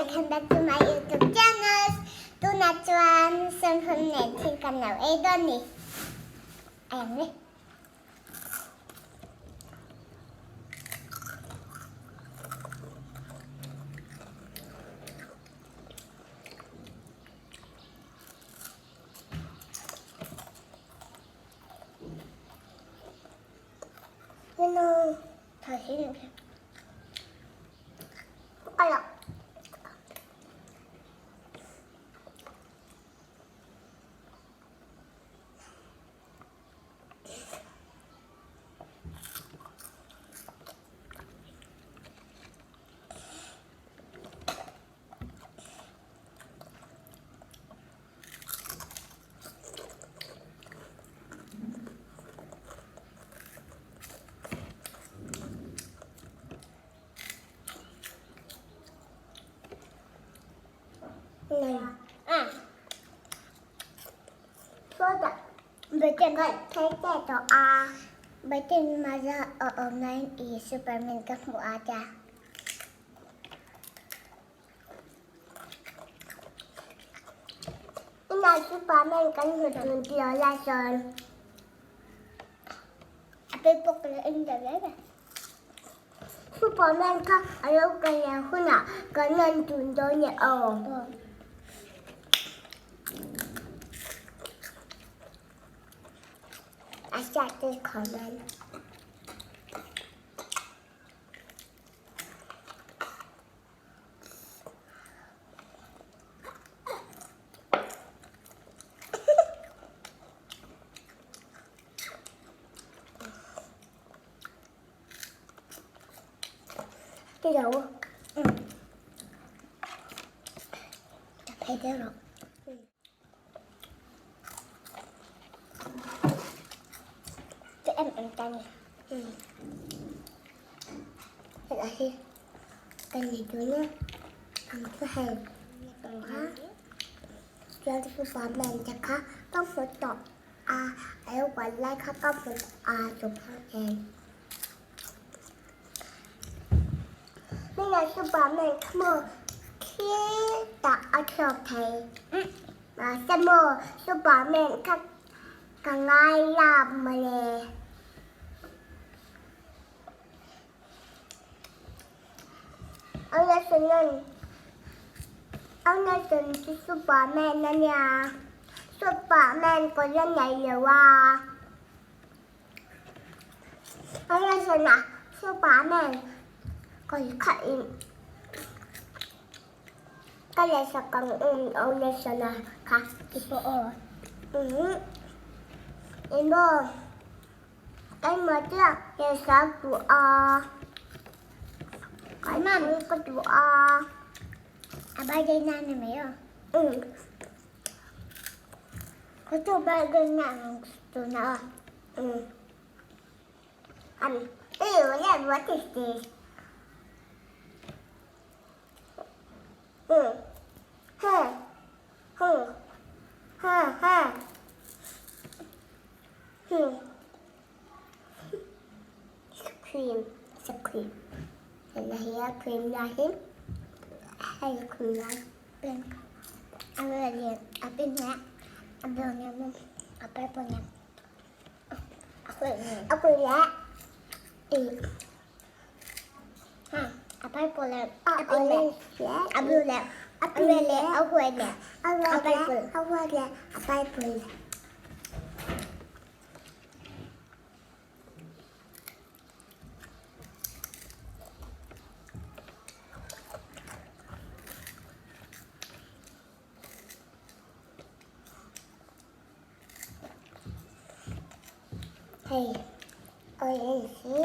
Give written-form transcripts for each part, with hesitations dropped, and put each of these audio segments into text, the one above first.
Welcome back to my YouTube channel. Tunah chuan sawmhun nen thil kan lo ei dawn ni. A ang le. Hello. 숟가락. Superman ka hmuh a tia. Inah Superman kan hmu dun tilo lai chuan a pei pawh ka lo en ta zel a. Superman kha a lo kal leh hunah kan rawn dun dawn e aw. A hriat te comment. Cái dầu ừ. Thấy thế rồi. Cho em ăn canh. Ừ. Lại hi. Kan nei dawn a, ang chu hei ang kha chuan Superman te kha ka hmu tawh a, a lo kual lai kha ka hmu tawh a Superman. Hmingah Superman kha maw khi tah a thlawk thei mahse maw Superman kha ka ngai lap mawle. Anderson chu Superman a nia, Superman kawr a nei lo a. Anderson ah Superman kawr kha in ka lehsak ang Anderson a kha ti pawh aw. Emaw. Keimah chiah hesa duh a, keimah mai ka duh a. A birthday na ni mai aw. Um. Ka tu birthday na ang gusto na aw. Um. Um. Ew, what is this? Um. Huh. Huh. Huh. Huh. Hmm. Cream. It's a cream. And here cream la hi. Hei cream la. Pink. A red hi. A pink nè. A blue nè. A purple nè. A green nè. A purple nè. A pink nè. A blue nè. A red nè. A white nè. A purple. A white nè. A purple. Hei orange hi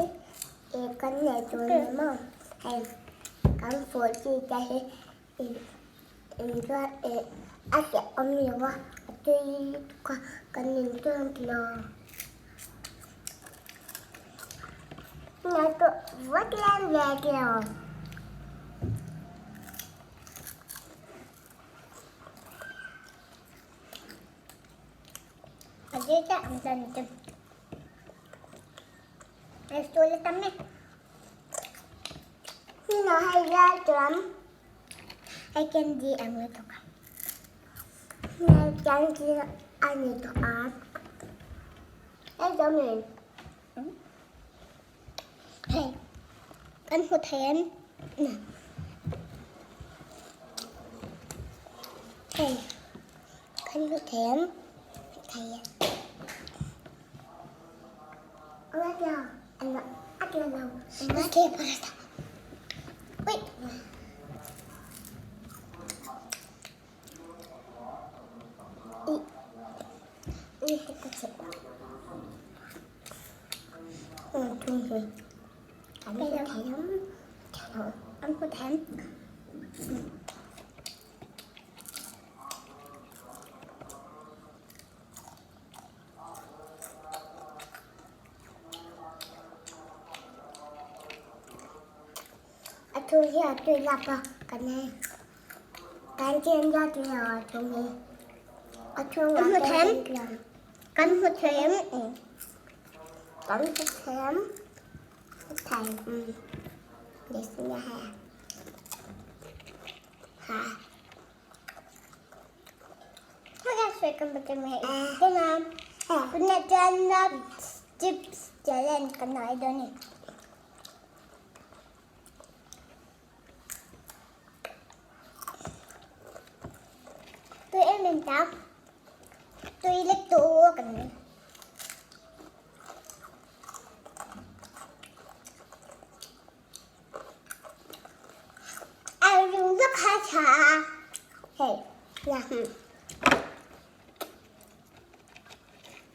ih kan nei tur ni maw hei kan fawh chi te hi ih inzuar ih a hreh awm lo a a tui lutuk a kan inchuan tilo I candy ang lutuk a. Candy a ni tawh a. Hei zo min. Hei kan hmu thei em? Hei kan hmu thei em? Thei e. A thu hi a tui lap a kan ei kan chen zat lo a thu hi a thu nga kan hmu them kan hmu them kan hmu them thei để xin ha ha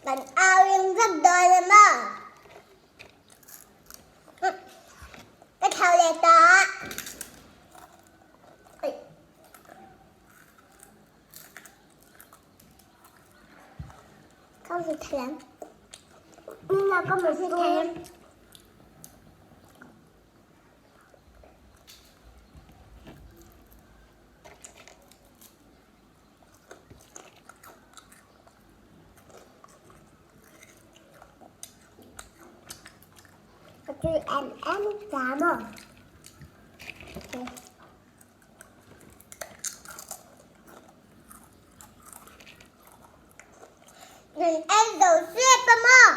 Kan au ring vek dawn a maw? Ka tho leh tawh. Ka hmu thei ang. Nina ka hmu thei ang. Ka tui em em ta maw? Nan ei zo sep a maw?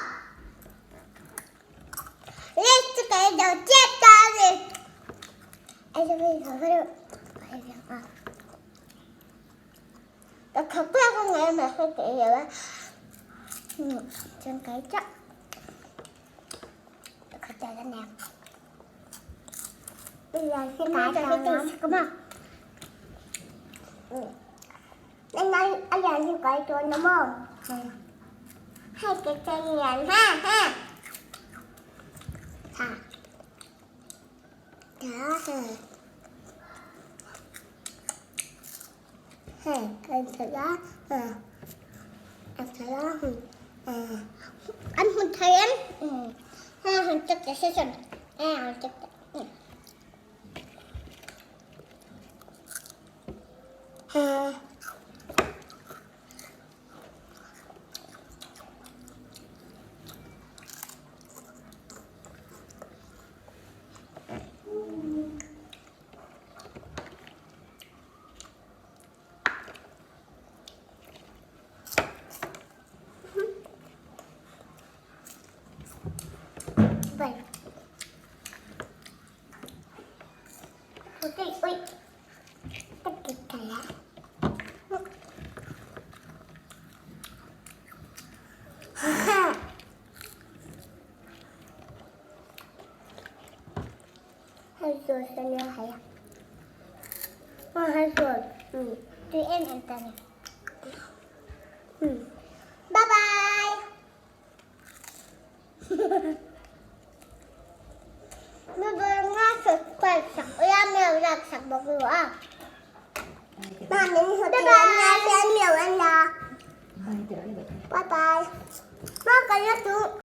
List chu ka ei zo tep ta a ni. Ei zo ei zo deuh. Ka khawp lak a ngai mai kha ka ei lo a. Chuan ka ei chauh. Ka khawp ta la nia. Anh hôn thầy em. Bye bye. Bye bye. Bye bye.